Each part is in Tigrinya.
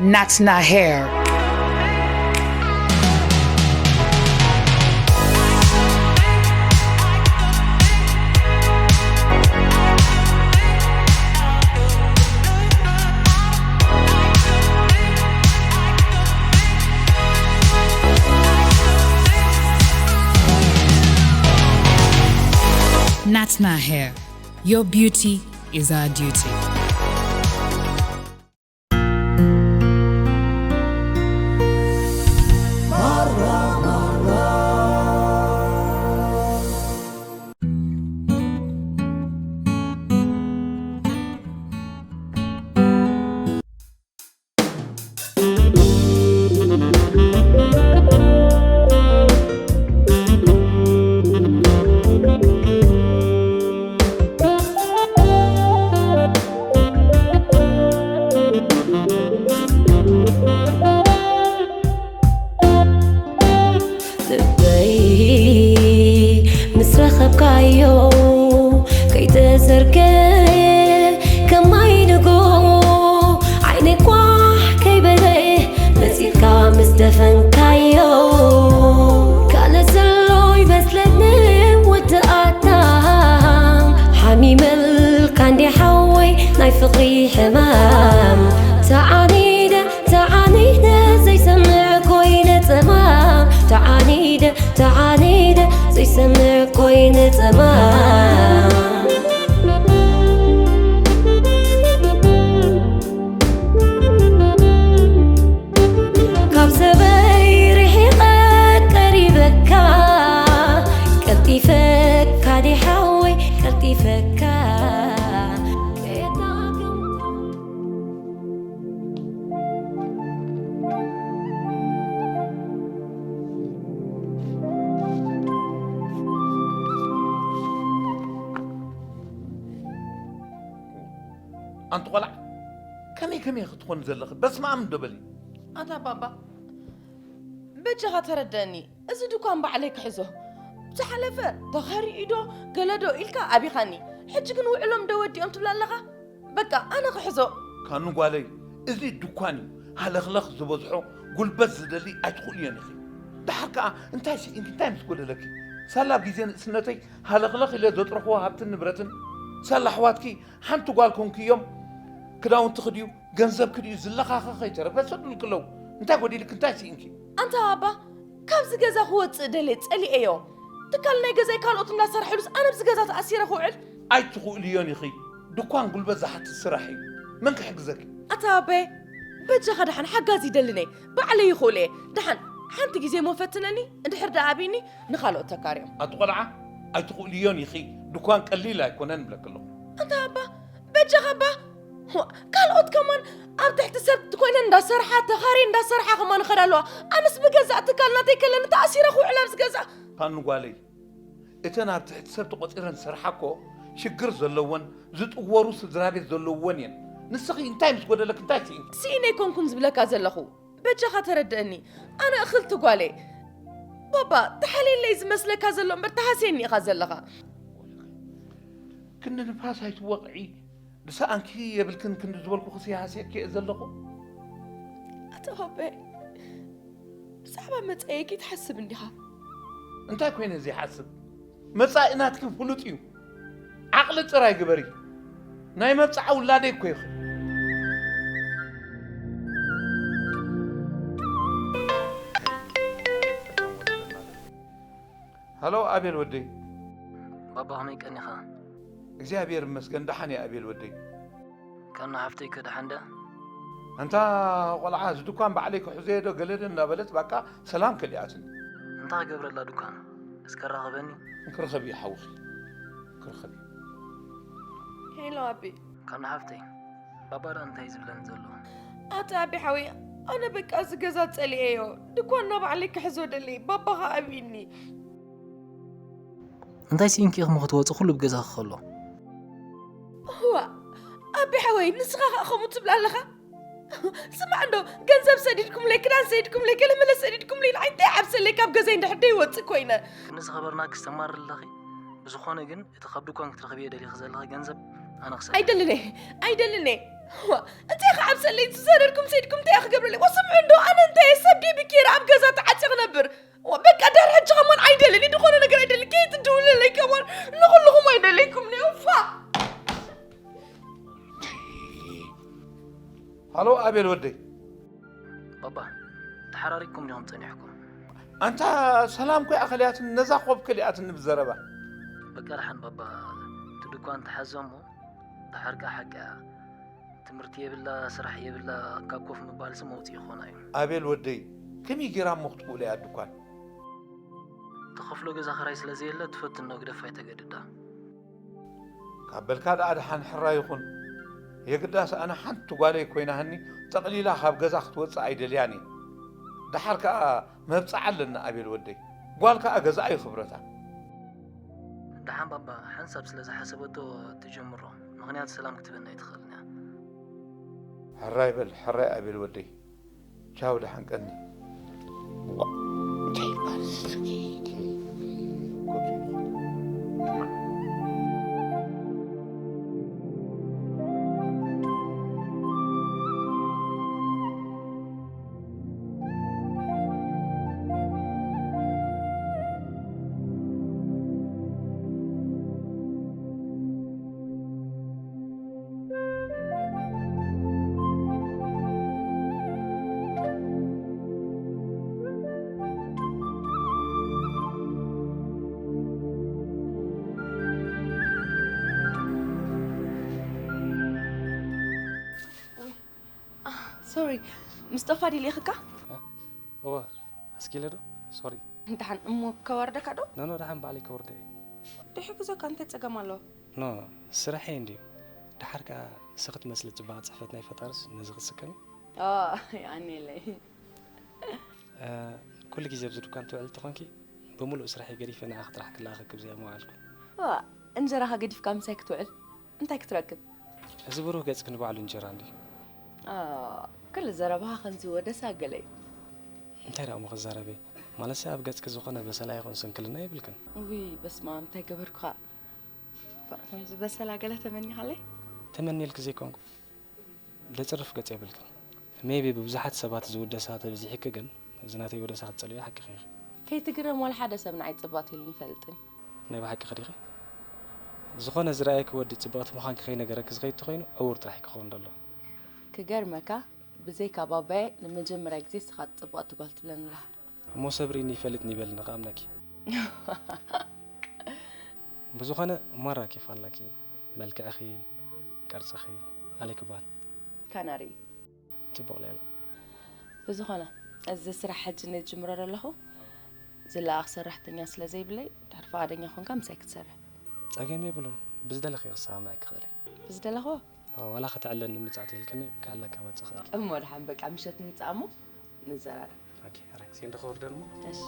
Natna Hair. Natna Hair. Your beauty is our duty. ልበይ ምስ ረኸብካዮ ከይተዘርገየ ከማይ ንጎ ዓይነይ ኳሕ ከይበለ መጺእካ ምስ ደፈንካዮ ካልእ ዘሎ ይመስለኒ ወዲ ኣዳም ሓሚመልካ እንዲ ሓወይ ናይ ፍቕሪ ሕማም ተዓኒደ ተዓኒደ ዘይሰምዕ ኮይነ ጸማም ተዓኒደ ተዓኒደ ዘይሰምዕ ኮይነ ጸማም ካብ ሰበይ ርሒቐ ቀሪበካ ቀልጢፈካ ዲሓወይ ቀልጢፈካ ኣንቲ ቆልዓ ከመይ ከመይ ክትኾኒ ዘለኺ በስመ ኣብ እንዶ በሊ ኣታ ባባ በጃኻ ተረደእኒ እዚ ድኳን ባዕለይ ክሕዞ ዝሓለፈ ተኻሪኡ ዶ ገለ ዶ ኢልካ ኣቢኻኒ ሕጂ ግን ውዕሎም ዶ ወዲኦም ትብል ኣለኻ በቃ ኣነ ክሕዞ ካኑ ጓለይ እዚ ድኳን እዩ ሃለኽለኽ ዝበዝሖ ጉልበት ዝደሊ ኣይትኽእልዮን ኢኺ ደሓር ከኣ እንታይ ስኢንኪ እንታይ ምስ ጎደለኪ ሳላ ኣብ ግዜ ንእስነተይ ሃለኽለኽ ኢለ ዘጥረኽዎ ሃብትን ንብረትን ሳላ ኣሕዋትኪ ሓንቲ ጓል ኮንክዮም ክዳውንቲ ክድዩ ገንዘብ ክድዩ ዝለኻኸ ከይተረፈ ሰዱልኪ ኣለዉ እንታይ ጎዲልኪ እንታይ ስኢንኪ ኣንታ ኣባ ካብዚ ገዛ ክወፅእ ደልየ ፀሊኤዮ ትካል ናይ ገዛይ ካልኦት እንዳሰርሐሉስ ኣነ ኣብዚ ገዛ ተኣሲረ ክውዕል ኣይትኽእልዮን ኢኺ ድኳን ጉልበት ዝሓትት ስራሕ እዩ መን ክሕግዘኪ ኣታ ኣባየ በጃኻ ደሓን ሓጋዚ ይደልነይ ባዕለይ ይኽእልየ ደሓን ሓንቲ ግዜ ሞ ፈትነኒ እንድሕር ደኣ ኣብይኒ ንኻልኦት ተካርዮም ኣቲ ቆልዓ ኣይትኽእልዮን ኢኺ ድኳን ቀሊል ኣይኮነን እብለኪ ኣለኹ ኣንታ ኣባ በጃኻ እባ ካልኦት ከማን ኣብ ትሕቲ ሰብ ኮይነን እንዳሰርሓ ተኻርየ እንዳሰርሓ ከማን ይኸዳ ኣለዋ ኣነስ ብገዛእ ትካል ናተይ ከለኒ ተኣሲረ ክውዕል ኣብዚ ገዛ ካኑ ጓለይ እተን ኣብ ትሕቲ ሰብ ተቖፂረን ዝሰርሓ እኮ ሽግር ዘለወን ዝጥወሩ ስድራ ቤት ዘለውወን እየን ንስኺ እንታይ ምስ ጎደለክ እንታይ ስኢንኪ ስኢነ ኣይኮንኩን ዝብለካ ዘለኹ በጃኻ ተረድአኒ ኣነ እኽልቲ ጓለይ ባባ ተሓልየለይ ዝመስለካ ዘሎ እምበር ተሃስየኒ ኢኻ ዘለኻ ክንዲ ንፋስ ኣይትወቕዒ ዝሰኣንኪ የብልክን ክንዲ ዝበልኩኽስ ይሃስየኪ እየ ዘለኹ ኣቶ ሆበ ብዛዕባ መጻኢኪ ትሓስብ እንዲኻ እንታይ ኮይነ ዘይሓስብ መጻኢ ናትኪ ፍሉጥ እዩ ዓቕሊ ጥራይ ግበሪ ናይ መብጽዓ ውላደይ እኮ ይኽእል ሃሎ ኣቤል ወደይ ባባ ከመይ ቀኒኻ እግዚኣብሔር ይመስገን ደሓን እየ ኣቤል ወደይ ካና ሓፍተይ ከድሓንዳ ኣንታ ቆልዓ እዚ ድኳን ባዕለይ ክሕዘዮ ዶ ገለደ እንዳበለት ባቃ ሰላም ከሊኣትኒ እንታ ክገብረላ ድኳን እስከ ራኸበኒ ክረኸብ እዩ ሓውኺ ክረኸብ እዩ ሄሎ ኣቢ ካና ሓፍተይ ባባ ደኣ እንታይ ዝብለኒ ዘሎ ኣቲ ኣቢ ሓወይ ኣነ በቃ እዚ ገዛ ጸሊኤዮ ድኳን ናባዕለይ ክሕዞ ደሊ ባባኻ ኣብይኒ እንታይ ስኢንኪ ኢኽሞ ክትወፂ ኩሉ ብገዛኺ ከሎ እዋ ኣቢ ሓወይ ንስኻ ኸዓ ከምኡ ትብል ኣለኻ ስማዕ እንዶ ገንዘብ ሰዲድኩምለይ ክዳን ሰዲድኩምለይ ገለመለ ሰዲድኩምለይ ንዓይ እንታይ ዓብሰለይ ካብ ገዛይ እንድሕር ደይወፅእ ኮይነ ክንዲ ዝኸበርና ክስተማር ኣለኺ ብዝኾነ ግን እቲ ካብ ድኳን ክትረኽብዮ ደሊኺ ዘለኺ ገንዘብ ኣነ ክሰ ኣይደልን እየ ኣይደልን እየ ዋ፣ እንታይ ኸዓ ኣብ ሰለይቲ ዝሰደድኩም ሰይድኩም እንታይ ክገብረለይ? ወስምዑ እንዶ፣ ኣነ እንታይ ሰብ ደይ ብኬራ ኣብ ገዛ ተዓጽየ ክነብር? ዋ፣ በቃ ዳር ሕጂ ከማን ኣይደልን፣ ዝኾነ ነገር ኣይደልን። ከየት ትድውልለይ ከማን ንኹልኹም ኣይደለይኩም ነይ። ፋ! ሃሎ ኣቤል ወደይ። ባባ፣ ተሓራሪኩም ዲኹም ጸኒሕኩም? ኣንታ ሰላም ኮይ ኣኸልያትን ነዛ ኮብ ከሊኣትን ብዘረባ። በቃ ደሓን ባባ፣ እቲ ድኳን ተሓዞ እሞ፣ ደሓር ከኣ ሓቂ እያ። ትምህርቲ የብላ፣ ስራሕ የብላ፣ ካብ ኮፍ ምባልሲ መውጽኢ ይኾና እዩ። ኣቤል ወደይ፣ ከመይ ጌራ እሞ ክትውእለያ ድኳን? ትኸፍሎ ገዛ ኽራይ ስለ ዘየለ፣ ትፈትኖ ግደፋ ኣይተገድዳ። ካብ በልካ ደኣ ደሓን ሕራይ ይኹን። የግዳስ ኣነ ሓንቲ ጓለይ ኮይናህኒ ጠቕሊላ ካብ ገዛ ክትወጽእ ኣይደልያን እየ። ደሓር ከኣ መብጽዓ ኣለና ኣቤል ወደይ። ጓል ከኣ ገዛ እዩ ክብረታ። ደሓን ባባ ሓንሳብ ስለ ዝሓሰበቶ ትጅምሮ፣ ምኽንያት ሰላም ክትበና ኣይትኽእልን እያ። ሕራይ በል፣ ሕራይ ኣቤል ወደይ። ቻው፣ ደሓን ቀኒ። ዋ፣ እንታይ ይባል እስኪ? ሶሪ፣ ምስጠፋ ድልኢኽካ? እወ፣ ኣስኪለ ዶ? ሶሪ። ደሓን እሞ ከወርደካ ዶ? ኖ፣ ኖ፣ ደሓን ባዕለይ ከወርደ እየ። ድሕግዘካ እንታይ ጸገም ኣለዎ? ኖ፣ ስራሐይ እንድዩ። ደሓር ከኣ ንስኺ ትመስሊ ጽባቐ ጽሕፈት ናይ ፈጣርስ ነዚ ክትስከሚ? ኦ፣ የቐንየለይ። እ፣ ኩሉ ግዜ ኣብዚ ድኳን ትውዕል እንተኾንኪ፣ ብምሉእ ስራሐይ ገዲፈ ንዓኺ ጥራሕ ክለኣኸኪ ብዘይ ምውዓልኩ። ዋ፣ እንጀራኻ ገዲፍካ ምሳይ ክትውዕል? እንታይ ክትረክብ? እዚ ብሩህ ገጽኪ ንባዕሉ እንጀራ እንድዩ። ኣ፣ ኩሉ ዘረባኻ ከምዚ ወደሳ ገለ እዩ። እንታይ ደኣ እሞ ክዛረብ እየ? ማለትሲ ኣብ ገጽኪ ዝኾነ በሰላ ይኹን ስንክልና የብልክን። ውይ፣ በስመ ኣብ፣ እንታይ ገበርኩኻ? ባ-፣ ከምዚ በሰላ ገለ ተመኒኻለይ? ተመንየልኪ ዘይኮንኩ፣ ዘጽርፍ ገጽ የብልክን። ሜቢ ብብዙሓት ሰባት ዝውደሳ ተብዚሕኪ ግን፣ እዚ ናተይ ወደሳ ክትጸልዮ ሓቅኺ ኢኺ። ከይትግረም፣ ዋላ ሓደ ሰብ ንዓይ ጽብቕቲ ኢሉኒ ይፈልጥን። ናይ ብሓቂ ኸዲኺ? ዝኾነ ዝረኣየኪ ወዲ ጽብቕቲ ምዃንኪ ከይነገረኪ ዝኸይድ ተኾይኑ፣ ዕዉር ጥራሕ እዩ ክኸውን ደሎ። ክገርመካ፣ ብዘይካ ባባየ ንመጀመርያ ግዜ ንስኻ ጽብቕቲ ጓል ትብለኒ ኣለኻ። እሞ ሰብሪኒ ይፈልጥኒ ይበልኒ ክኣምነኪ። ብዝኾነ ማራ ኬፍ ኣላኪ። መልክዕኺ፣ ቅርጽኺ፣ ኣሌክ ይበሃል። ካናሪ። ጽቡቕ ሌላ። ብዝኾነ፣ እዚ ስራሕ ሕጂ እየ ዝጅምሮ ዘለኹ። ዝለኣኽ ሰራሕተኛ ስለ ዘይብለይ፣ ድሕሪ ፍቓደኛ ኾንካ ምሳይ ክትሰርሕ። ጸገም የብሉን። ብዝደለኽዮ ክሰማምዐኪ ክኽእል እየ። ብዝደለኽዎ? ኣዎ፣ ዋላ ከተዕለኒ ምጻእ ተይልክኒ፣ ክዕለኪ ክመጽእ እኽእል። እሞ ደሓን በቃ ምሸት ንምጻእ እሞ ንዘራረብ። ኦኬ፣ ሕራይ። እስኪ እንደ ኦርደር እሞ። እሺ።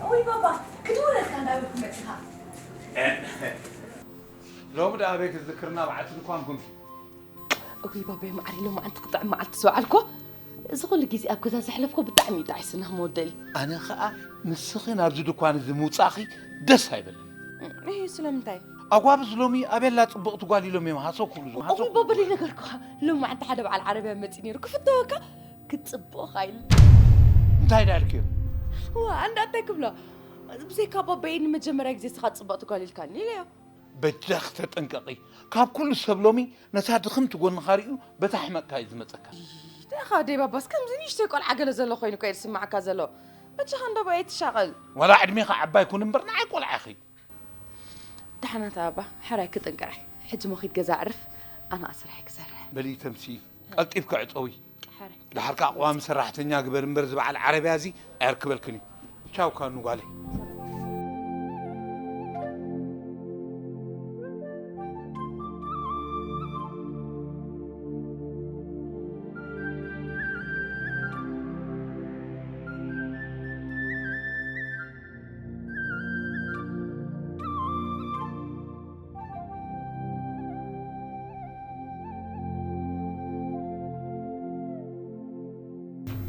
እውይ ባባ፣ ክድውለልካ እንዳበልኩ መጺኻ። ሎሚ ደኣ ኣበይ ክትዝክርና በዓልቲ ድኳን ኮንኪ? እውይ ባባይ መዓረይ፣ ሎማዓንቲ ክጥዕም መዓልቲ ዝወዓልኮ። እዚ ኩሉ ግዜ ኣብ ገዛ ዘሕለፍኮ ብጣዕሚ እዩ ጣዒሱና መወደሊ። ኣነ ኸኣ ንስኺ ናብዚ ድኳን እዚ ምውጻእኺ ደስ ኣይበለኒ። እህ፣ ስለምንታይ? ኣጓብዝ ሎሚ ኣቤላ ጽብቕቲ ጓል ኢሎም እዮም ሃሰው ክብሉ ዝመሃሰው እውይ ባባ፣ ክብሉ። ደይነገርኩኻ? ሎማዓንቲ ሓደ በዓል ዓረብያ መጺኡ ነይሩ ክፍተወካ። ክትፅብቕኻ ኢሉ እንታይ ዳልክዮ? ዋ ኣንዳ እንታይ ክብሎ? ብዘይካ ባበይ ንመጀመርያ ግዜ ስኻ ፅብቕቲ ጓል ኢልካኒ ኢለዮ። በጃኺ ተጠንቀቒ። ካብ ኩሉ ሰብ ሎሚ ነታ ድኽምቲ ጎንኻ ሪኡ በታ ሕመቕካ እዩ ዝመፀካ። ደኻ ደይ ባባስ ከምዚ ንእሽተይ ቆልዓ ገለ ዘሎ ኮይኑ እኮ እዩ ዝስማዓካ ዘሎ። በጃኻ እንዶ ብኣይ ትሻቐል። ዋላ ዕድሜኻ ዓባይ ኩን እምበር ንዓይ ቆልዓ ኢኺ። ደሓናት ኣባ፣ ሕራይ ክጥንቅራይ። ሕጂ ሞ ኺድ ገዛ ኣዕርፍ፣ ኣነ ኣስርሐ ክሰርሕ። በሊ ተምሲ፣ ቀልጢፍካ ዕፀዊ። ሕራይ። ድሓር ከዓ ቀዋሚ ሰራሕተኛ ግበር እምበር ዝበዓል ዓረብያ እዚ ኣየርክበልክን እዩ። ቻው ካኑ ጓለይ።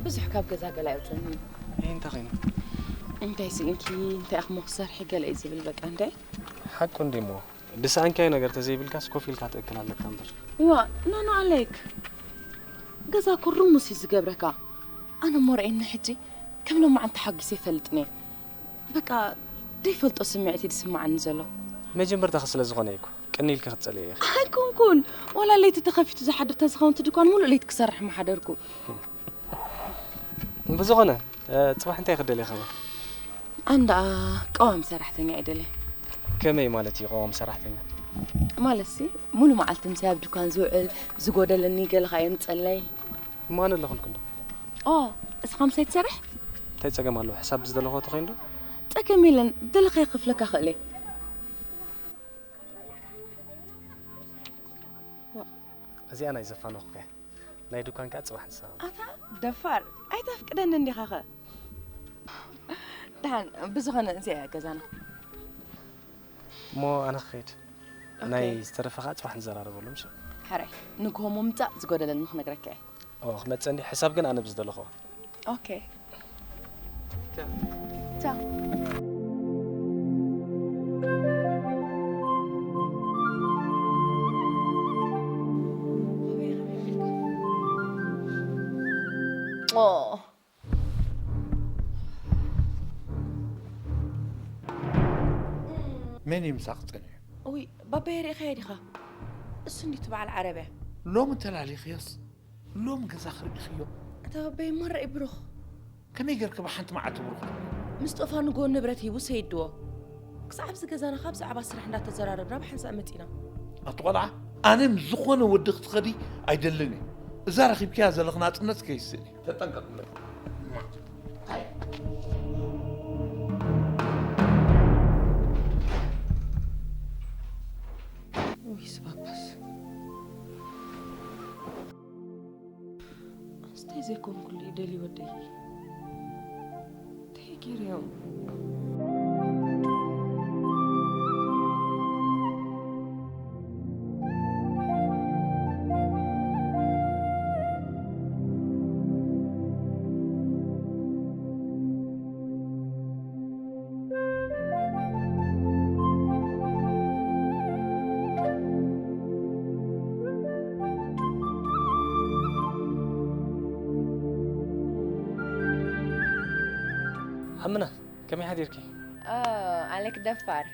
ብዙሕ ካብ ገዛ ገለ ኣይወፅእን እዩ። ይህ እንታይ ኮይኑ? እንታይ ስኢንኪ እንታይ ኣኽሞ ክሰርሒ ገለ እዩ ዝብል በቃ እንታይ? ሓቁ እንዲሞ ድስኣንካዮ ነገር ተዘይብልካስ ኮፍ ኢልካ ትእክል ኣለካ እምበር። ዋ ኖ ኖ ኣሌክ፣ ገዛ ኩርሙስ እዩ ዝገብረካ። ኣነ እሞ ርኤኒ ሕጂ ከም ሎማዓንቲ ሓጒሰ ይፈልጥን እየ። በቃ ደይፈልጦ ስምዒት እዩ ዝስምዓኒ ዘሎ። መጀመርታኺ ስለ ዝኾነ እዩ እኮ ቅኒ ኢልኪ ክትጸልዮ ኢኺ። ኣይኮንኩን። ዋላ ለይቲ ተኸፊቱ ዝሓድር ተዝኸውን እቲ ድኳን ሙሉእ ለይቲ ክሰርሕ ምሓደርኩ። ብዝኾነ፣ እ፣ ጽባሕ እንታይ ክደልየ ኸማ? ኣንዳ ቀዋሚ ሰራሕተኛ እየ ደልየ። ከመይ ማለት እዩ ቀዋሚ ሰራሕተኛ? ማለትሲ፣ ሙሉ መዓልቲ ምሳይ ኣብ ድኳን ዝውዕል፣ ዝጎደለኒ ገለ ኸኣ የምጸለይ። እሞ ኣነ ኣለኹልኩ እንዶ። ኦ፣ እስኻ ምሳይ ትሰርሕ? እንታይ ጸገም ኣለዎ? ሕሳብ ብዝደለኹዎ ተኾይኑ ዶ? ጸገም የለን፣ ደለኻዮ ክኸፍለካ እኽእል እየ። እዚኣ ናይ ዘፋነኹካ እያ። ናይ ድኳን ከኣ ጽባሕ ንስኻ። ኣታ ደፋር፣ ኣይተፍቅደንን ዲኻኸ? ደሓን፣ ብዝኾነ እዚኣ እያ ገዛና። እሞ ኣነ ክኸይድ። ኦኬ። ናይ ዝተረፈ ከኣ ጽባሕ ንዘራረበሉ፣ ምሽ? ሕራይ፣ ንግሆ ምምጻእ ዝጎደለኒ ክነግረካ እየ። ኦ፣ ክመጽእ እንዲ፣ ሕሳብ ግን ኣነ ብዝደለኹዎ። ኦኬ። ቻው። ቻው። ኦ። መን እዩ ምሳኺ ጸኒሑ? እውይ፣ ባባየ ርኢኻዮ ዲኻ? እሱ እንዲ እቲ በዓል ዓረብያ። ሎሚ እንተላሊኽዮስ? ሎም ገዛ ክርኢኽዮ። እታ በይ መረይ ብሩኽ። ከመይ ገርክ ብሓንቲ መዓልቲ ብሩኽ? ምስ ጠፋ ንጎ ንብረት ሂቡ ሰይድዎ። ክሳዕ ኣብዚ ገዛና ካብ ዛዕባ ስራሕ እንዳተዘራረብና ብሓንሳእ መጺና። ኣቲ ቆልዓ፣ ኣነ ምስ ዝኾነ ወዲ ክትኸዲ ኣይደልን እየ። እዛ ረኺብክያ ዘለኽ ናጽነት ከይስእን እዩ። ተጠንቀቕ። ውይስ ባባስ። ኣንስታይ ዘይኮንኩሉ ይደሊ ወደይ። እንታይ ገይረዮም? ኣምና፣ ከመይ ሓዲርኪ? ኦ፣ ኣሌክ ደፋር።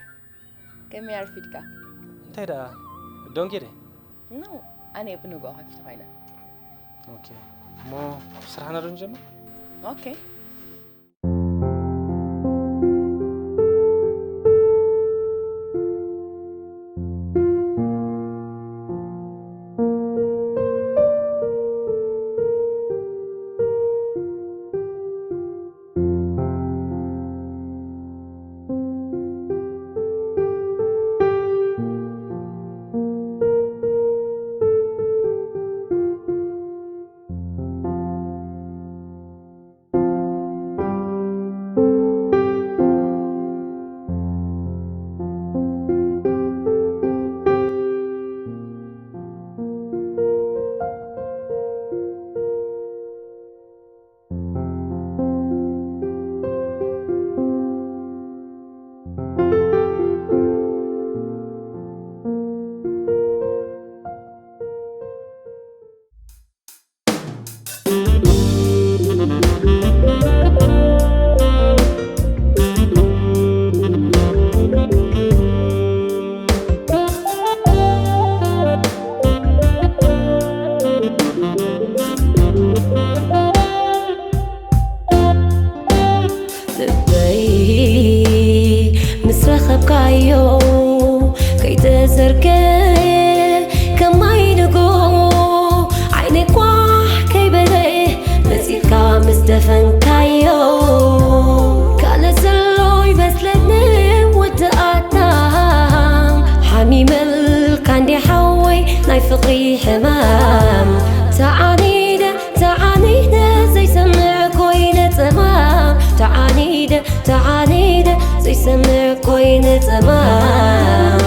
ከመይ ኣርፊድካ? እንታይ ደኣ፣ ዶንጌ ደ? ኖ፣ ኣነ ብንግኦ ከፊት ኮይነ። ኦኬ። እሞ ስራሕና ዶ ንጀምር? ኦኬ። ልበይ ምስ ረኸብካዮ ከይተዘርገ ከማይ ንጎ ዓይነይ ኳሕ ከይበለ መጺእካ ምስ ደፈንካዮ ካልእ ዘሎ ይመስለኒ ወዲ ኣዳም ሓሚመልካ እንዲ ሓወይ ናይ ፍቕሪ ሕማም ተዓኒደ ተዓኒደ ዘይሰምዕ ኮይነ ጸማም ተዓኒደ ተዓኒደ ዘይሰምዕ ኮይነ ጸማም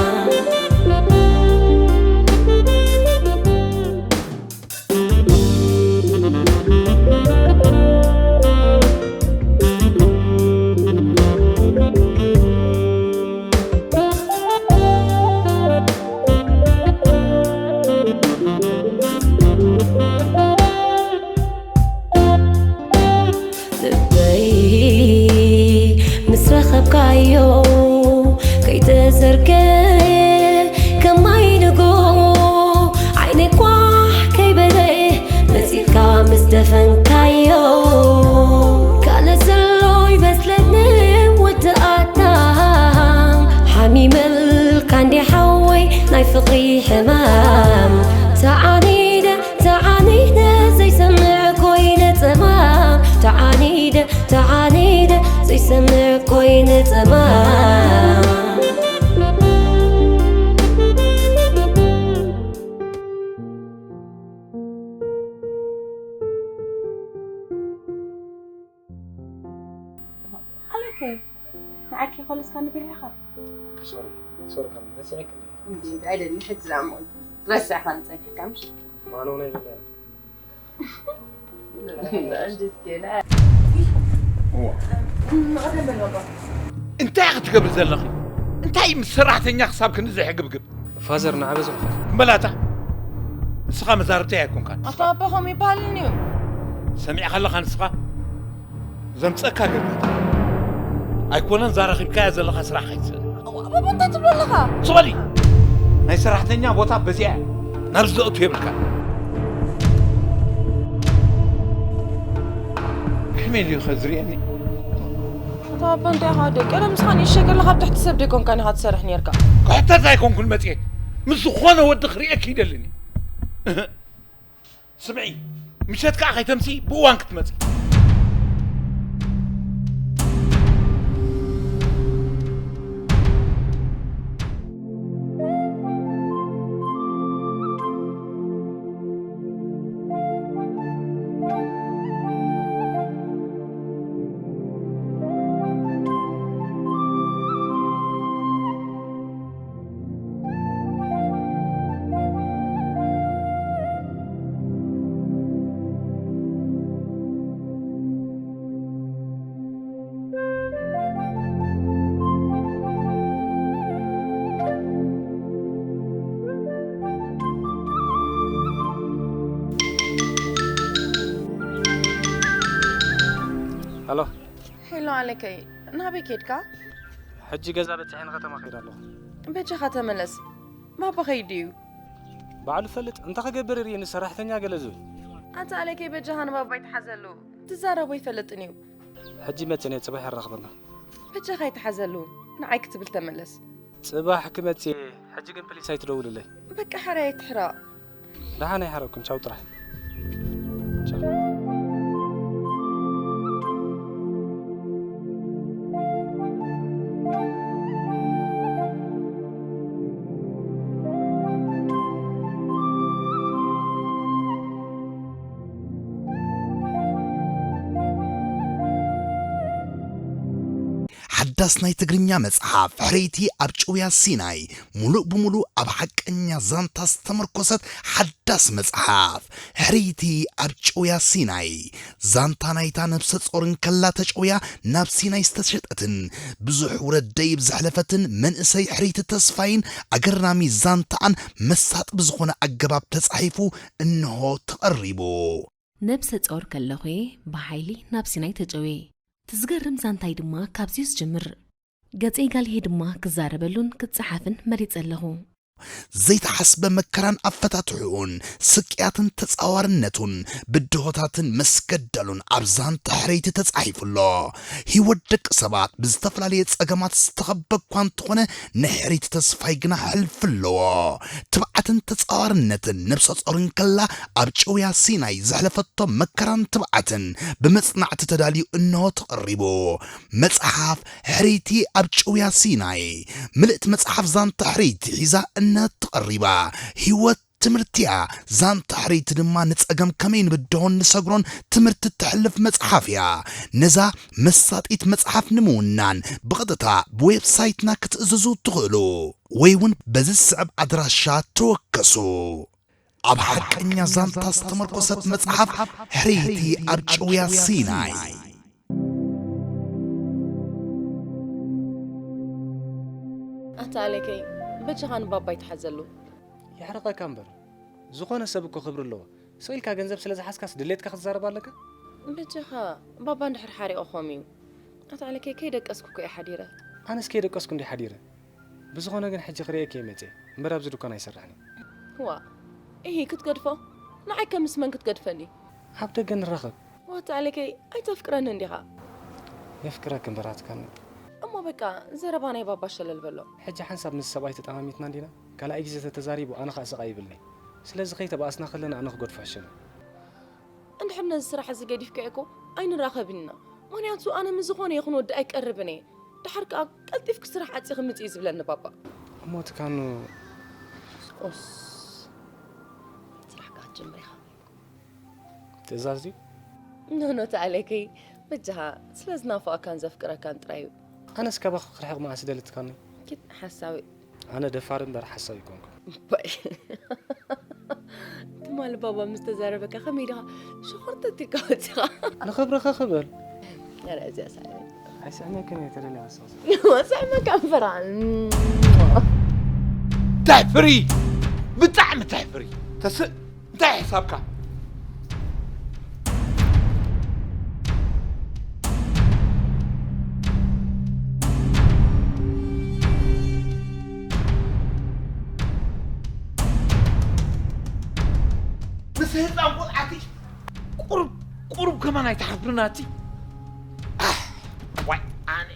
ልበይ ምስ ረኸብካዮ ከይተዘርገ ከማይ ንጎ ዓይነይ ኳሕ ከይበለ መጺእካ ምስ ደፈንካዮ ካልእ ዘሎ ይመስለኒ ወዲ ኣዳም ሓሚመልካ እንዲ ሓወይ ናይ ፍቕሪ ሕማም ተዓኒደ ተዓኒደ ዘይሰምዕ ኮይነ ጸማም ተዓኒደ ተዓኒደ ዘይሰምዕ ኮይነ ጸማም ኣለከ ንዓኪ ኮለስካ ንብል ኢኻ ሶሪ ሶሪ ካብ መጽዕክ እንዲ ኣይደሊ ሕጂ ዳሞ ረሳኻ ንጸኒሕካ ምሽ ማነው ናይ ብላ እንታይ ክትገብር ዘለኺ እንታይ ምስ ሰራሕተኛ ክሳብ ክንዚ ሕግብግብ ፋዘር ንዓበ ዝኽፈል እምበላታ ንስኻ መዛርብተይ ኣይኮንካን ኣቶ ኣቦ ከምኡ ይበሃልኒ እዩ ሰሚዕካ ኣለኻ ንስኻ ዘምፀካ ገርጋት ኣይኮነን ዛረኺብካያ ዘለኻ ስራሕ ኣይትሰል ኣቦ እንታይ ትብሎ ኣለኻ ስበሊ ናይ ሰራሕተኛ ቦታ በዚኣ እያ ናብዚ ዘእቱ የብልካ ከመይ ድዩ ከዝርእየኒ ኣቶ ኣቦ እንታይ ኢኻ ደቂ ለ ምስኻ ንእሸ ከለኻ ኣብ ትሕቲ ሰብ ደይኮንካ ኢኻ ትሰርሕ ነርካ ክሕተት ኣይኮንኩን መፅየ ምስ ዝኾነ ወዲ ክርእየኪ ይደልኒ ስምዒ ምሸት ከዓ ከይተምሲ ብእዋን ክትመፂ ኣሎ ሄሎ ኣለከይ ናበይ ኬድካ ሕጂ ገዛ በፂሐ ንከተማ ከይድ ኣለኹ በጃኻ ተመለስ ባባ ከይዱ እዩ ባዕሉ ፈልጥ እንታይ ክገብር ርእየኒ ሰራሕተኛ ገለ ዝብል ኣታ ኣለከይ በጃኻ ንባባ ይትሓዘሉ ትዛረቦ ይፈልጥን እዩ ሕጂ መፅነ ፅባሕ ይራኽበና በጃኻ ይትሓዘሉ ንዓይ ክትብል ተመለስ ፅባሕ ክመፅእ ሕጂ ግን ፕሊስ ኣይትደውልለይ በቃ ሕራይ ኣይትሕራቕ ደሓን ኣይሓረኩም ቻው ጥራሕ ሓዳስ ናይ ትግርኛ መጽሓፍ ሕርይቲ ኣብ ጭውያ ሲናይ ሙሉእ ብሙሉእ ኣብ ሓቀኛ ዛንታ ዝተመርኮሰት ሓዳስ መጽሓፍ ሕርይቲ ኣብ ጭውያ ሲናይ ዛንታ ናይታ ነብሰ ጾር እንከላ ተጨውያ ናብ ሲናይ ዝተሸጠትን ብዙሕ ውረድ ደይብ ዘሕለፈትን መንእሰይ ሕርይቲ ተስፋይን ኣገራሚ ዛንታኣን መሳጢ ብዝኾነ ኣገባብ ተጻሒፉ እንሆ ተቐሪቡ። ነብሰ ጾር ከለኹ'የ ብሓይሊ ናብ ሲናይ ተጨውየ። እቲ ዝገርም ዛንታይ ድማ ካብዚ'ዩ ዝጅምር። ገጸይ ጋልሄ ድማ ክዛረበሉን ክጸሓፍን መሪጸ ኣለኹ። ዘይተሓስበ መከራን ኣፈታትሕኡን፣ ስቅያትን ተጻዋርነቱን፣ ብድሆታትን መስገደሉን ኣብ ዛንታ ሕርይቲ ተጻሒፉ ኣሎ። ህይወት ደቂ ሰባት ብዝተፈላለየ ጸገማት ዝተኸበ እኳ እንተኾነ፣ ንሕርይቲ ተስፋይ ግና ሕልፊ ኣለዎ። ትብዓትን ተጻዋርነትን ነብሰ ጾር እንከላ ኣብ ጭውያ ሲናይ ዘሕለፈቶ መከራን ትብዓትን ብመጽናዕቲ ተዳልዩ እንሆ ተቐሪቡ። መጽሓፍ ሕርይቲ ኣብ ጭውያ ሲናይ። ምልእቲ መጽሓፍ ዛንታ ሕርይቲ ሒዛ እንሆ ተቐሪባ። ህይወት ትምህርቲ እያ። ዛንታ ሕርይቲ ድማ ንጸገም ከመይ ንብድሆን ንሰግሮን ትምህርቲ እተሕልፍ መጽሓፍ እያ። ነዛ መሳጢት መጽሓፍ ንምውናን ብቐጥታ ብዌብሳይትና ክትእዝዙ ትኽእሉ ወይ እውን በዚ ዝስዕብ ኣድራሻ ተወከሱ። ኣብ ሓቀኛ ዛንታ ዝተመርኮሰት መጽሓፍ ሕርይቲ ኣብ ጭውያ ሲናይ። ኣታ ኣለከይ፣ በጃኻ ንባባ ይትሓዘሉ። የሕርቐካ እምበር፣ ዝኾነ ሰብ እኮ ክብሪ ኣለዎ። ስቕ ኢልካ ገንዘብ ስለ ዝሓዝካስ ድሌትካ ክትዛረብ ኣለካ? በጃኻ፣ ባባ እንድሕር ሓሪቑኹም እዩ። ኣታ ኣለከይ፣ ከይደቀስኩ እኮ እየ ሓዲረ። ኣነስ ከይደቀስኩ እንዲ ሓዲረ። ብዝኾነ ግን ሕጂ ክርእየኪ እየ መጽየ። እምበር ኣብዚ ድኳን ኣይሰርሕን እየ። ዋ፣ ኢሂ፣ ክትገድፎ? ንዓይ ከ ምስ መን ክትገድፈኒ? ኣብ ደገ ንራኸብ። ዋታ ኣለከይ፣ ኣይተፍቅረንን ዲኻ? የፍቅረኪ እምበር ኣትካኒ። እሞ በቃ፣ ዘረባ ናይ ባባ ሸለል በሎ። ሕጂ ሓንሳብ ምስ ሰብኣይ ተጠማሚትና እንዲና? ካልኣይ ግዜ ተተዛሪቡ ኣነ ኸኣ ስቕ ኣይብልን'የ። ስለዚ ከይተባኣስና ከለና ኣነ ክገድፎ ሕሸኒ። እንድሕር ነዚ ስራሕ እዚ ገዲፍካዮ እኮ ኣይንራኸብን ኢና። ምኽንያቱ ኣነ ምስ ዝኾነ ይኹን ወዲ ኣይቀርብን እየ። ደሓር ከኣ ቀልጢፍኪ ስራሕ ዓጺኺ ምጺ እዩ ዝብለኒ ባባ። እሞ ትካኑ ቁስ ስራሕ ከኣ ክትጅምር ኢኻ። ትእዛዝ ድዩ? ኖኖ ተኣለከይ በጃኻ ስለ ዝናፍቐካን ዘፍቅረካን ጥራይ እዩ። ኣነስ ካባኺ ክርሕቕ መዓስ ደሊ ትካኒ? ኪድ ሓሳዊ። ኣነ ደፋር እምበር ሓሳዊ ኣይኮንኩን። ባይ። ትማሊ ባባ ምስ ተዛረበካ ከመይ ኢልካ ሸኾርተት ኢልካ ወጺኻ? ንኽብርኺ ክብል። ኧረ እዚኣ ሳዕቤን። ኣይስዕመክን እየ ተደልያ ኣስታውሲ። ወስዕመካ እምበር። እንታይ ፍሪ! ብጣዕሚ እንታይ ፍሪ! ተስእ እንታይ ሕሳብካ? ምስ ህፃን ቆልዓቲ ቁሩብ ቁሩብ ከማን ኣይትሓፍርን ኣቲ? ኣህ፣ ዋይ ኣነ።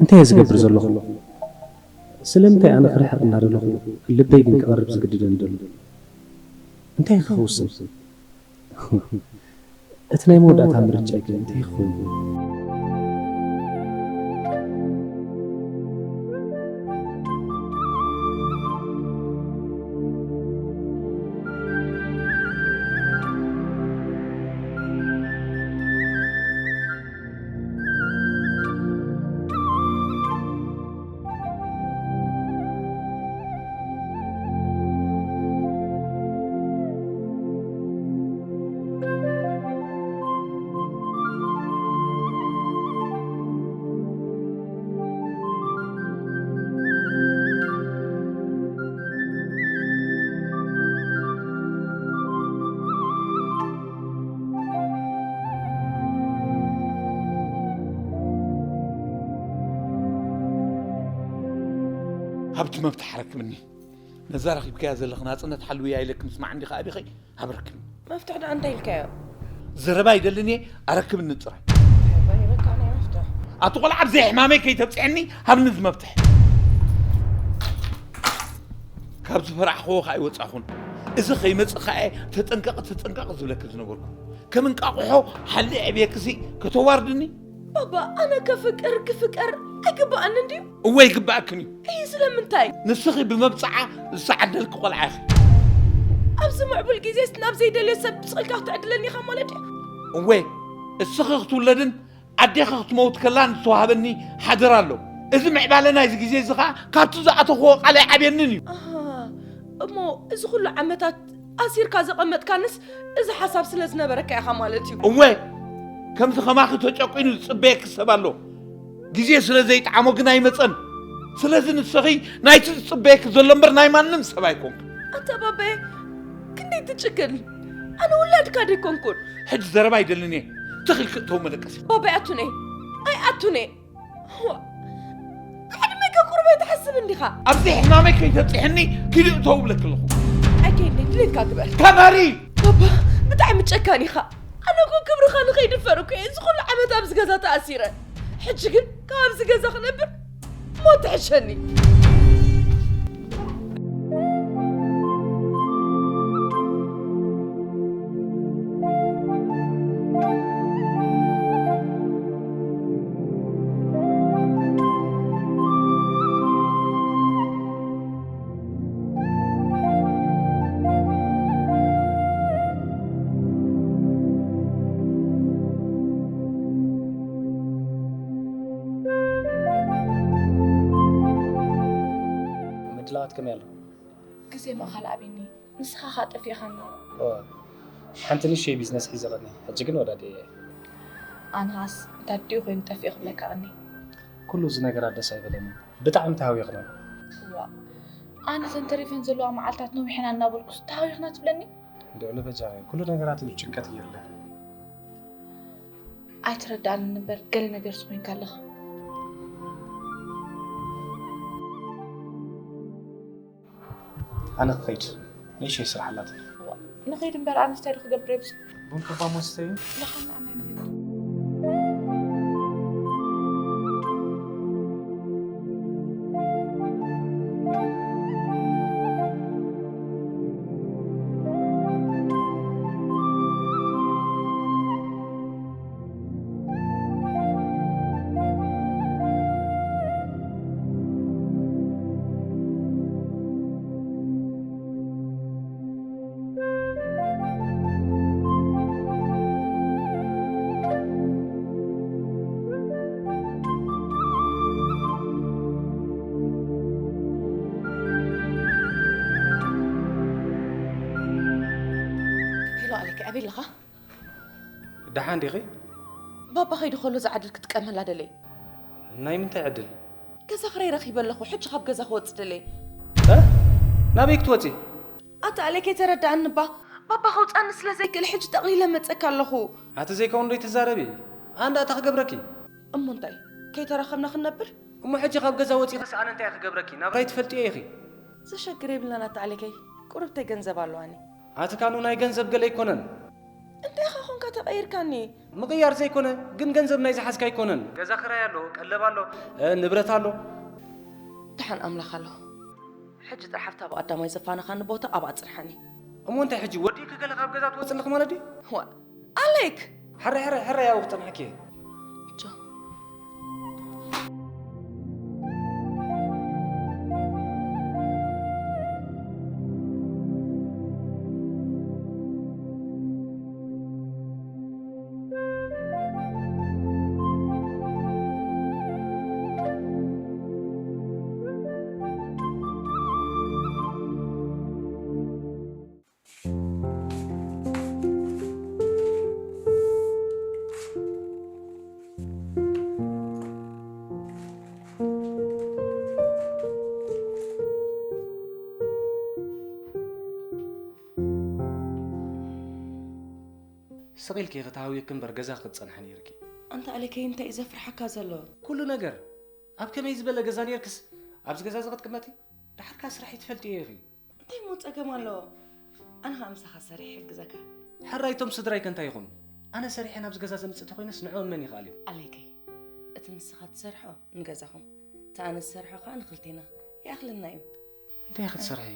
እንታይ እየ ዝገብር ዘለኹ? ስለምንታይ ኣነ ክርሕቕ እናደለኹ ልበይ ግን ክቐርብ ዝግድደኒ ዘሎ? እንታይ ክውስን? እቲ ናይ መወዳእታ ምርጫይ ከ እንታይ ክኸውን? ሃብቲ መፍትሕ ኣረክብኒ። ነዛ ረኺብካያ ዘለኽ ናጽነት ሓልውያ ኢለኪ ምስማዕ እንዲኻ ኣቢኸይ ሃበርክብኒ። መፍትሕ ደኣ እንታይ ኢልካዮ? ዘረባ ኣይደልን እየ፣ ኣረክብኒ ጥራይ። ባይ በቃ ናይ መፍትሕ። ኣቲ ቆልዓ ብዘይ ሕማመይ ከይተብጽሐኒ ሃብኒ እዚ መፍትሕ። ካብ ዝፈራሕኽዎ ከኣ ኣይወጻኹን። እዚ ከይመጽእ ከኣ እየ ተጠንቀቕ፣ ተጠንቀቕ ዝብለኪ ዝነበርኩ። ከም እንቃቑሖ ሓሊ ዕብየክሲ ከተዋርድኒ? ባባ፣ ኣነ ከፍቅር ክፍቀር ኣይግባኣንን ድዩ? እወ ይግባኣክን እዩ። እይ ስለምንታይ? ንስኺ ብመብጽዓ ዝተዓደልኪ ቆልዓ ኢኺ። ኣብዚ ምዕቡል ግዜስ ናብ ዘይደልዮ ሰብ ስቕ ኢልካ ክትዕድለኒ ኢኻ ማለት ድዩ? እወ፣ እስኺ ክትውለድን ኣዴኺ ክትመውት ከላን ዝተዋህበኒ ሓደራ ኣሎ። እዚ ምዕባለ ናይዚ ግዜ እዚ ኸኣ ካብቲ ዝኣተኽዎ ቃል ኣይዓብየንን እዩ። ኣሃ፣ እሞ እዚ ኹሉ ዓመታት ኣሲርካ ዘቐመጥካንስ እዚ ሓሳብ ስለ ዝነበረካ ኢኻ ማለት እዩ። እወ፣ ከምዚ ኸማኺ ተጨቂኑ ዝጽበየኪ ሰብ ኣሎ። ግዜ ስለ ዘይጠዓሞ ግን ኣይመጸን። ስለዚ ንስኺ ናይቲ ዝጽበየኪ ዘሎ እምበር ናይ ማንም ሰብ ኣይኮንክ። ኣታ ባባየ ክንደይ ትጭክን? ኣነ ውላድካ ደይኮንኩን። ሕጂ ዘረባ ኣይደልን እየ። ትኽል ክእተው መደቀሲ። ባባይ ኣቱነ ኣይ ኣቱነ ዕድመ ከቁርበ ትሓስብ እንዲኻ። ኣብዚ ሕማመይ ከይተብፅሕኒ ኪዲ እተው ብለክ ኣለኹ። ኣይከይድለይ ድሌትካ ግበር። ተመሪ ባባ ብጣዕሚ ጨካን ኢኻ። ኣነ እኮ ክብርኻ ንኸይድፈር እኮ እየ እዚ ኩሉ ዓመት ኣብዚ ገዛ ተኣሲረ። ሕጂ ግን ካብ ኣብዚ ገዛ ክነብር ሞት ትሕሸኒ። ምድላዋት ከመይ ኣሎ? ግዜ ማእኸል ኣብኒ ንስኻ ኸኣ ጠፊእኻኒ። እወ፣ ሓንቲ ንእሽተይ ቢዝነስ ሒዘ ቐኒ፣ ሕጂ ግን ወዳዲኤያ እየ። ኣነ ኸኣስ እንታይ ድዩ ኮይኑ ጠፊኡ ክብለካ ቐኒ። ኩሉ እዚ ነገራት ደስ ኣይበለንን፣ ብጣዕሚ ተሃዊኽና። ዋእ፣ ኣነ እተን ተሪፈን ዘለዋ መዓልታት ነዊሐና እናበልኩስ ተሃዊኽና ትብለኒ? ልዕሉ በጃኺ፣ ኩሉ ነገራት እዩ ጭንቀት ገይሩለይ። ኣይትረድኣንን እምበር ገለ ነገርስ ኮይንካ ኣለኻ። ኣነ ክኸይድ፣ ንእሽተይ ስራሕ ኣላትኒ። ንኸይድ እምበር ኣነስ እንታይ ዶ ክገብር እየ ብሱ? ቡን ክባ ሞስተዩ? ለኻና ኣናይ ንኸይድ። ሄሎ ኣለኪ ኣበይ ኣለኻ? ደሓን ዲኺ? ባባ ከይዱ ከሎ እዛ ዕድል ክጥቀመላ ደለየ። ናይ ምንታይ ዕድል? ገዛ ክራይ ረኺበ ኣለኹ። ሕጂ ካብ ገዛ ክወጽእ ደለየ። እ? ናበይ ክትወጺ? ኣታ ኣሌክ ኣይተረድኣኒ እባ። ባባ ከውጽኣኒ ስለ ዘይክእል ሕጂ ጠቕሊለ እመጸካ ኣለኹ። ኣቲ ዘይከውን ዶ ኣይትዛረቢ? ኣንዳ ኣታ ክገብረኪ። እሞ እንታይ ከይተራኸብና ክንነብር? እሞ ሕጂ ካብ ገዛ ወጺኺስ ኣነ እንታይ ክገብረኪ? ናብራይ ትፈልጥዮ ኢኺ። ዘሸግር የብልናን ኣታ ኣሌከይ። ቁሩብተይ ገንዘብ ኣለዋኒ። ኣቲ ካኑ ናይ ገንዘብ ገለ ኣይኮነን። እንታይ ኢኻ ኾንካ ተቐይርካኒ? ምቕያር ዘይኮነ ግን ገንዘብ ናይ ዝሓዝካ ኣይኮነን። ገዛ ክራይ ኣሎ፣ ቀለብ ኣሎ፣ እ፣ ንብረት ኣሎ። ደሓን ኣምላኽ ኣሎ። ሕጂ ጥራሕ ኣብታ ብቐዳማይ ዘፋነኻኒ ቦታ ኣብኣ ጽንሓኒ። እሞ እንታይ ሕጂ ወዲእኪ ገለ ካብ ገዛ ትወጽልኺ ማለት ድዩ? ዋእ ኣሌክ! ሕራይ ሕራይ ሕራይ ኣብኡ ክጸንሓኪ እየ። ጆ። ስቕ ኢልኪ ኢኺ ተሃዊኽኪ እምበር ገዛ ክትጸንሒ ነይርኪ። ኣንታ ኣለከይ እንታይ እዩ ዘፍርሓካ ዘሎ? ኩሉ ነገር ኣብ ከመይ ዝበለ ገዛ ነይርክስ ኣብዚ ገዛ እዚ ክትቅመጢ? ደሓር ከኣ ስራሕ ኣይትፈልጥዮ ኢኺ። እንታይ እሞ ጸገም ኣለዎ? ኣነ ኸኣ ምሳኻ ሰሪሐ ይሕግዘካ። ሕራይ እቶም ስድራይ ከ እንታይ ይኹኑ? ኣነ ሰሪሐ ናብዚ ገዛ ዘምጽእ እንተኾይነስ ንዕኦም መን ይኽኣል እዩ? ኣለይከይ፣ እቲ ንስኻ ትሰርሖ ንገዛኹም፣ እቲ ኣነ ዝሰርሖ ኸኣ ንኽልቴና ይኣኽለና እዩ። እንታይ ኢኺ ትሰርሒ?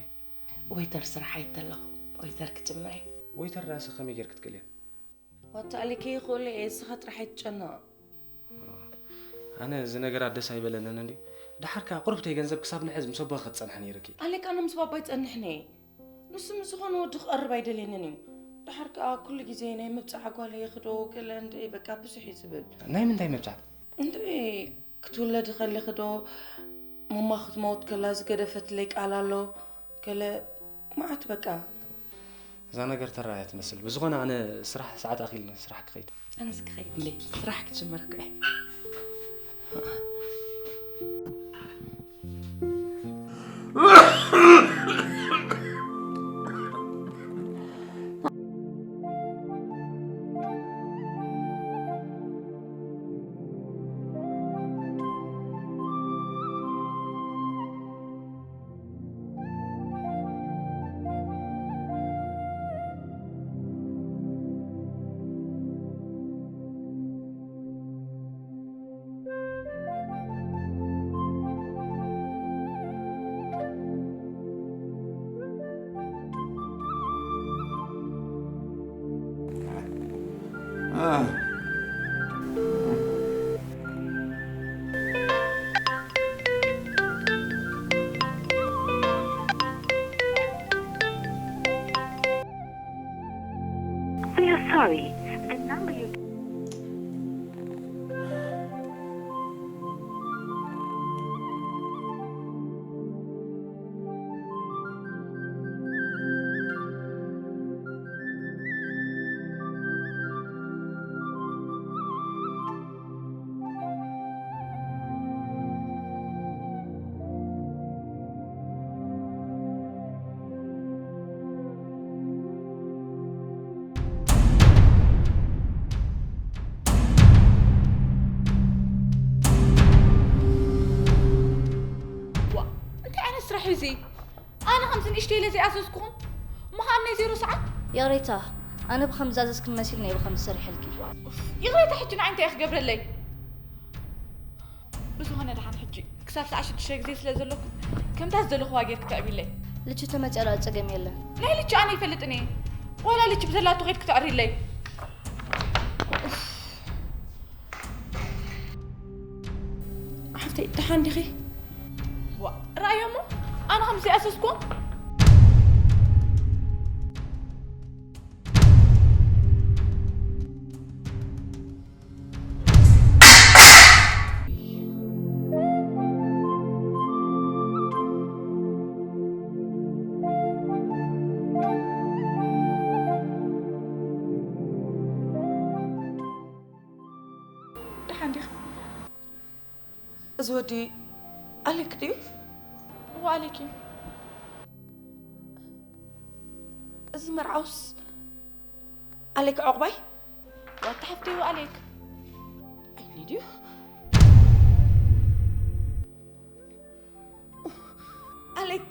ወይተር ስራሕ ኣይተ ኣለኹ። ወይተር ክጅምር እየ። ወይተር ደኣሰ ከመይ ጌርኪ ትክእልዮ? ዋታ ኣለይከይ ይኽእሎ እየ፣ እስኻ ጥራሕ ኣይትጨነቕ። ኣነ እዚ ነገራት ደስ ኣይበለንን እንድዩ። ደሓር ከኣ ቁሩብተይ ገንዘብ ክሳብ ንሕዝ ምስ ኣቦኺ ክትጸንሒ ነይርኪ። ኣሌክ ኣነ ምስ ባባ ኣይጸንሕን እየ። ንሱ ምስ ዝኾነ ወዲ ክቐርብ ኣይደልየንን እዩ። ደሓር ከኣ ኩሉ ግዜ ናይ ምብጻዓ ጓል እየ ክዶ ገለ እንድዒ በቃ ብዙሕ እዩ ዝብል። ናይ ምንታይ ምብጻዕ? እንድዒ ክትውለዲ ከሊኺ ዶ ማማ ክትመውት ከላ ዝገደፈትለይ ቃል ኣሎ። ገለ መዓት በቃ። እዛ ነገር ተራ እያ ትመስል። ብዝኾነ ኣነ ስራሕ ሰዓት ኣኺልኒ ስራሕ ክኸይድ። ኣነስ ክኸይድ እንዴ ስራሕ ክጅምር እኮ እየ። ኣነ ከምዚ ንእሽተይ ኢለ ዘይኣዘዝኩኹም ምዃን ናይ ዜሮ ሰዓት። ይቕሬታ፣ ኣነ ብኸም ዝኣዘዝክን መሲልኒ እየ ብኸም ዝሰርሐልኪ። ይቕሬታ፣ ሕጂ ንዓይ እንታይ እዩ ክገብረለይ? ብዝኾነ ደሓን ሕጂ ክሳብ ሰዓት ሽዱሽተ ግዜ ስለ ዘለኩም ከምታ ዝደለኹዋ ጌርክ ትዕቢለይ። ልቺ ተመፅያ ዶ ጸገም የለን። ናይ ልቺ ኣነ ይፈልጥን እየ። ዋላ ልቺ ብዘላቶ ኸይድክ ተዕሪለይ። ሓፍተይ፣ ደሓን ዲኺ? ዋ፣ ረኣዮሞ፣ ኣነ ከም ዘይኣዘዝኩ። ደሓን ዲኻ? እዚ ወዲ ኣሌክ ድዩ? እወ፣ ኣሌክ እዩ። እዚ መርዓውስ ኣሌክ ዑቕባይ? ዋታ ሓፍተይ፣ እወ፣ ኣሌክ። ኣይኒ ድዩ? ኣሌክ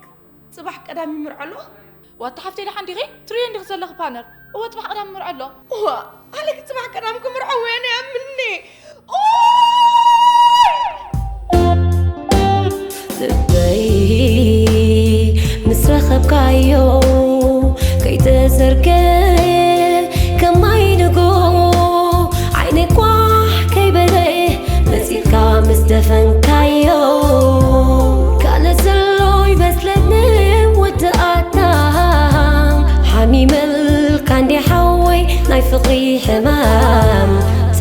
ጽባሕ ቀዳም ይምርዖ ኣሎ። ዋታ ሓፍተይ፣ ደሓን ዲኺ? ትርእዮ እንዲኺ ዘለኺ ፓነር። እወ፣ ጽባሕ ቀዳም ይምርዖ ኣሎ። እዋ፣ ኣሌክ ጽባሕ ቀዳም ክምርዖ ወየነ ያምኒ። ኦይ! ልበይ ምስ ረኸብካዮ ከይተዘርገ ከማይ ንጎ ዓይነይ ኳሕ ከይበለ መጺእካ ምስ ደፈንካዮ ካልእ ዘሎ ይመስለኒ ወድኣትና ሓሚመልካ እንዲ ሓወይ ናይ ፍቕሪ ሕማም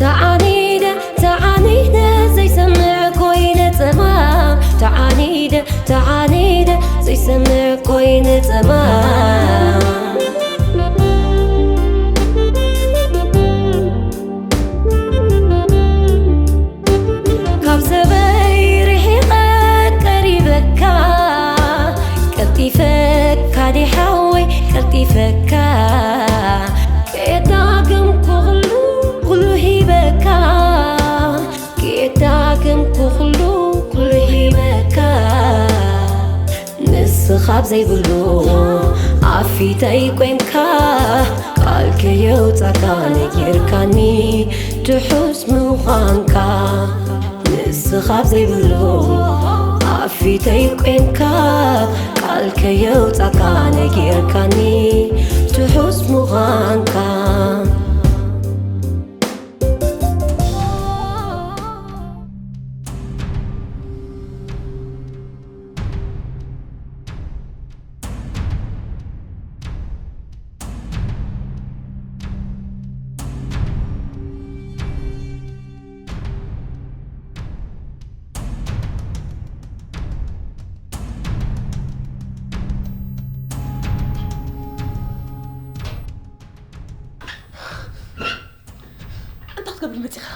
ተዓኒደ ተዓኒደ ዘይሰምዕ ኮይነ ጸማም ተዓኒደ ተዓኒደ ዘይሰምዕ ኮይነ ጸማም ካብ ሰበይ ርሒቐ ቀሪበካ ቀልጢፈካ ዲሓወይ ቀልጢፈካ ከየዳግምኩ ኩሉ ኩሉ ሂበካ ከየዳግምኩ ኩሉ ኩሉ ሂበካ ንስኻ ኣብ ዘይብሉ ኣፊተይ ቆምካ ቃል ከየውጻካ ነጊርካኒ ትሑስ ምዃንካ ንስኻ ኣብ ዘይብሉ ኣፊተይ ቆምካ ቃል ከየውጻካ ነጊርካኒ ትሑስ ምዃንካ እንታይ ክትገብር መፂኻ?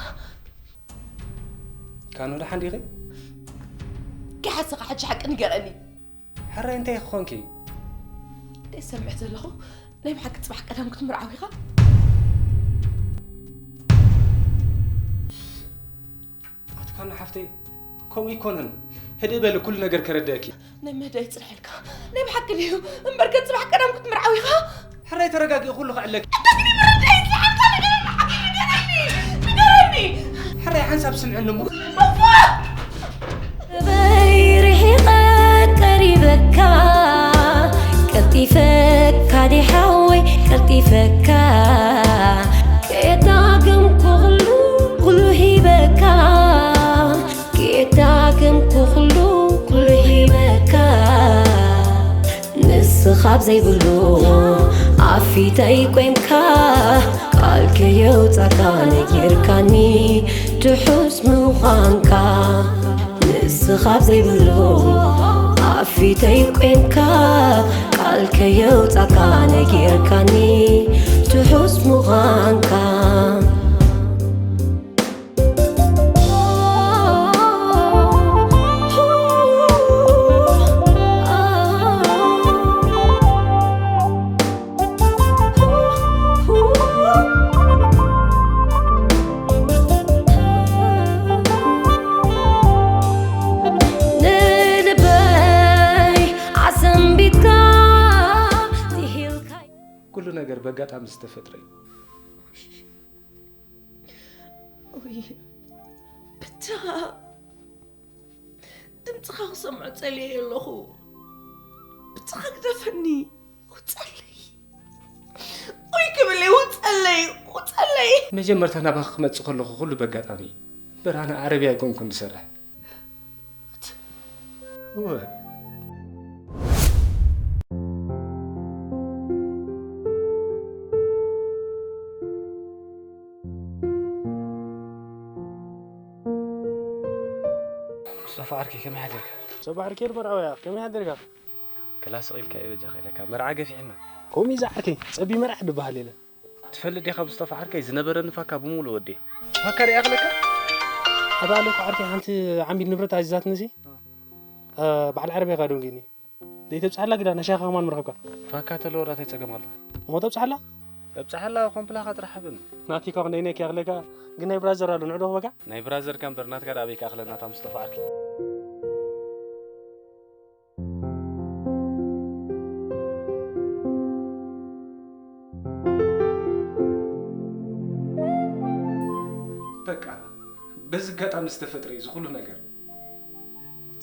ካኑ ደሓን ዲኺ? ከይሓሰኻ ሕጂ ሓቂ ንገረኒ። ሕራይ እንታይ ክኾንኪ? እንታይ ሰምዕ ዘለኹ? ናይ ብሓቂ ጽባሕ ቀዳም ክትምርዓው ኢኻ? ኣትካና ሓፍተይ፣ ከምኡ ይኮነን። ህድእ በሊ፣ ኩሉ ነገር ከረድአኪ። ናይ መህዳይ ጽንሐልካ። ናይ ብሓቂ ድዩ? እምበርከ ጽባሕ ቀዳም ክትምርዓው ኢኻ? ሕራይ ተረጋጊ፣ ኩሉ ክዕለኪ። እንታይ ግን መረዳይ ጽንሐልካ? ንገረኒ፣ ሓቢቢ፣ ንገረኒ፣ ንገረኒ። ሕራይ ሓንሳብ ስምዕኒ እሞ። እፎ! በይ ርሒቐ ቀሪበካ፣ ቀልጢፈካ ዲሓወይ ቀልጢፈካ፣ ከየዳግምኩ ኩሉ ኩሉ ሂበካ፣ ከየዳግምኩ ኩሉ ኩሉ ሂበካ። ንስኻ ኣብ ዘይብሉ ኣፊተይ ቆምካ ቃል ከየውጻካ ነጊርካኒ ትሑስ ምዃንካ ንስኻ ኣብ ዘይብሉ ኣፊተይ ቆምካ ቃል ከየውጻካ ነጊርካኒ ትሑስ ምዃንካ ንልበይ ነገር በጋጣሚ ዝተፈጥረ እዩ። ውይ ብቻ ድምፅኻ ክሰምዖ ፀልየ ኣለኹ። ብቻኻ ግደፈኒ። ውፀለይ። ውይ ክብል ውፀለይ። ውፀለይ። መጀመርታ ናባኻ ክመፅእ ከለኹ ኩሉ በጋጣሚ እዩ። እምበር ኣነ ዓረብያ ኣይኮንኩን ዝሰርሕ። እወ። ሙስጠፋ ዓርከይ ከመይ ሓዲርካ? ጸባ ዓርከይ መርዓውያ ከመይ ሓዲርካ? ክላስ ቒልካ እዩ በጃኻ ኢለካ መርዓ ገፊሕና። ከምኡ እዩ ዝዓርከይ ጸቢ መርዓ ድበሃል የለን። ትፈልጥ ዲኻ ሙስጠፋ ዓርከይ ዝነበረኒ ፋካ ብምሉእ ወዴ። ፋካ ሪኣ ክለካ? ኣታ ኣለኩ ዓርከይ ሓንቲ ዓሚል ንብረት ኣዚዛትኒ ሲ በዓል ዓረብያ ካ ደንጊኒ ዘይተብፅሓላ ግዳ ነሻኻ ከማን ምረኸብካ። ፋካ ተለወራ እንታይ ጸገም ኣሎ? እሞ ተብፅሓላ? እብፅሓላ ኮምፕላኻ ጥራሕ ሃብን። ናቲካ ክንደይ ነኪ ኣኽለካ ግን ናይ ብራዘር ኣሎ ንዕዶ ክበካ? ናይ ብራዘርካ እምበር ናትካ ዳ ኣበይ ክኣኽለና እታ ሙስጠፋ ዓርከይ። በቃ በዚ ኣጋጣሚ ዝተፈጥረ እዩ እዚ ኩሉ ነገር።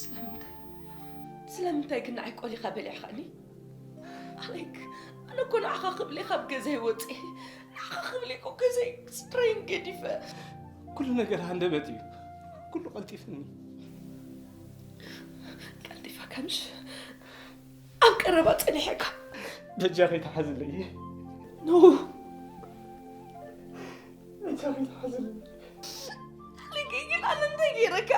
ስለምንታይ ስለምንታይ ግን ንዓይ ቆሊኻ በሊዕኻኒ? ኣሌክ፣ ኣነ እኮ ንዓኻ ክብል እየ ካብ ገዛይ ወፅየ። ንዓኻ ክብል እየ እኮ ገዛይ ስድራይን ገዲፈ። ኩሉ ነገር ሃንደበት እዩ። ኩሉ ቀልጢፍኒ። ቀልጢፈካ ምሽ ኣብ ቀረባ ፀኒሐካ። በጃኺ ተሓዝለይ። ኖ በጃኺ ተሓዝለይ። ኣሌክ ግን ኣነ እንታይ ገይረካ?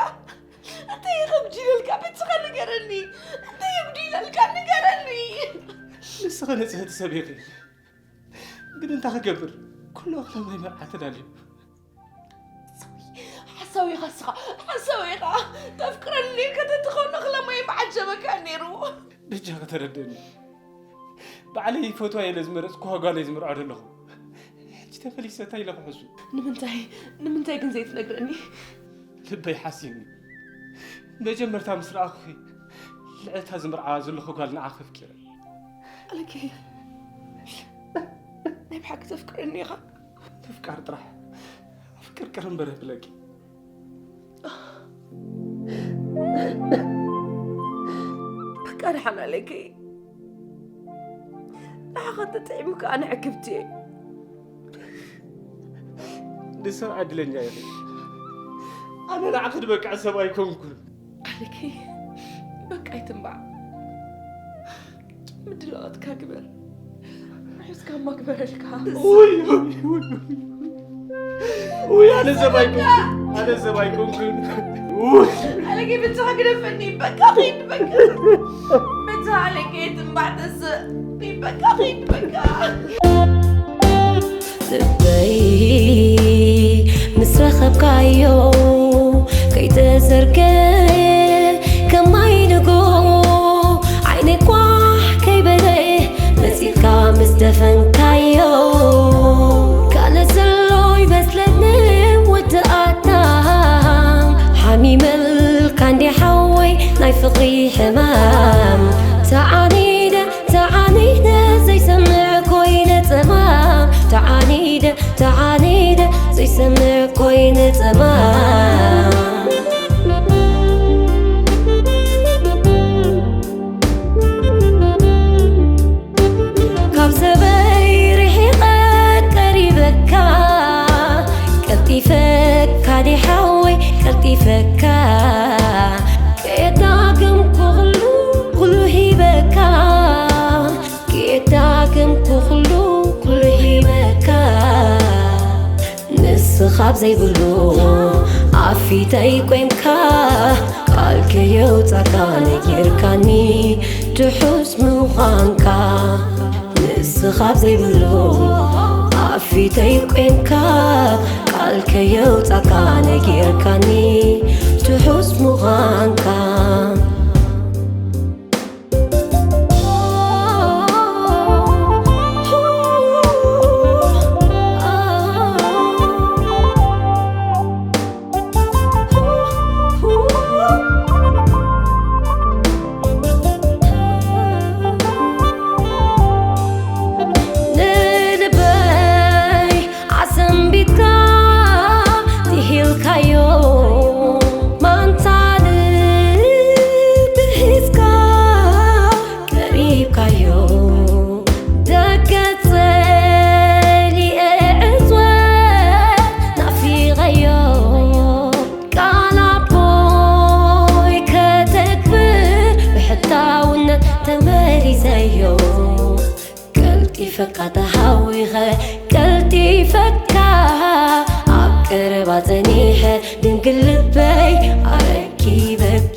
እንታይ እየ ከብዲለልካ? በጃኻ ንገረኒ። እንታይ እየ ብዲለልካ? ንገረኒ። ንስኺ ንጽህቲ ሰብ ኢኺ። ግን እንታይ ክገብር? ኩሉ እኽለ ማይ መርዓ ተዳልዩ። ሓሳዊ ኢኻ እስኻ፣ ሓሳዊ ኢኻ። ተፍቅረኒ ኢልካ ተትኸውን እኽለ ማይ ምዓጀበካ ነይሩ። በጃኺ ተረደኒ። ባዕለይ ፈትዋ ኢለ ዝመረጽኩዋ ጓለይ ዝምርዖ ዘለኹ። ሕጂ ተፈሊሰ እንታይ ኢለ ክሕሱ? ንምንታይ ንምንታይ ግን ዘይትነግረኒ? ልበይ ሓሲኒ። መጀመርታ ምስ ረኣኹኺ ልዕልታ ዝምርዓዋ ዘለኹ ጓል ንዓኺ ኣፍቂረ። ኣለኪ ናይ ብሓቂ ተፍቅረኒ ኢኻ። ምፍቃር ጥራሕ ኣፍቅር ቅር እምበር የብለኪ። በቃ ደሓን ኣለኪ። ንዓኻ ተጥዒሙካ ኣነ ዕግብቲ እየ። ንሰብ ዕድለኛ ኢኺ። ኣነ ንዓኺ ዝበቅዐ ሰብ ኣይኮንኩን። ኣለኪ በቃ ኣይትንባዕ። ምድላዋትካ ግበር። ርሑስካ እማ ግበረልካ። ውይ ውይ ውይ ውይ። ውይ ኣነ ሰብ ኣይኮንኩን። ኣነ ሰብ ኣይኮንኩን። ውይ። ኣለኪ ብቻ ግደፈኒ። በቃ ኺድ በቃ። ብቻ ኣለኪ ኣይትንባዕ ተስእ። በቃ ኺድ በቃ። ልበይ ምስ ረኸብካዮ ከይተዘርገ ከማይ ንጎ ዓይነይ ኳሕ ከይበለ መጺእካ ምስ ደፈንካዮ ካልእ ዘሎ ይመስለኒ ወድኣታ ሓሚመልካ እንዲ ሓወይ ናይ ፍቕሪ ሕማም ተዓኒደ ተዓኒደ ዘይሰምዕ ኮይነ ጸማም ተዓኒደ ተዓኒደ ዘይሰምዕ ኮይነ ጸማም ካብ ሰበይ ርሒቐ ቀሪበካ ቀልጢፈካ ዲሓወይ ቀልጢፈካ ከየዳግምኩ ኩሉ ኩሉ ሂበካ ከየዳግምኩ ኩሉ ኩሉ ሂበካ ንስኻብ ዘይብሉ ኣፊተይ ቆምካ ቃል ከየውጻካ ነጊርካኒ ትሑዝ ምዃንካ ንስኻብ ዘይብሉ ኣፊተይ ቆምካ ቃል ከየውጻካ ነጊርካኒ ትሑዝ ምዃንካ ኣተሃዊኸ ቀልጢፈካ ኣብ ቀረባ ጸኒሐ ድንግል ልበይ ኣረኪበካ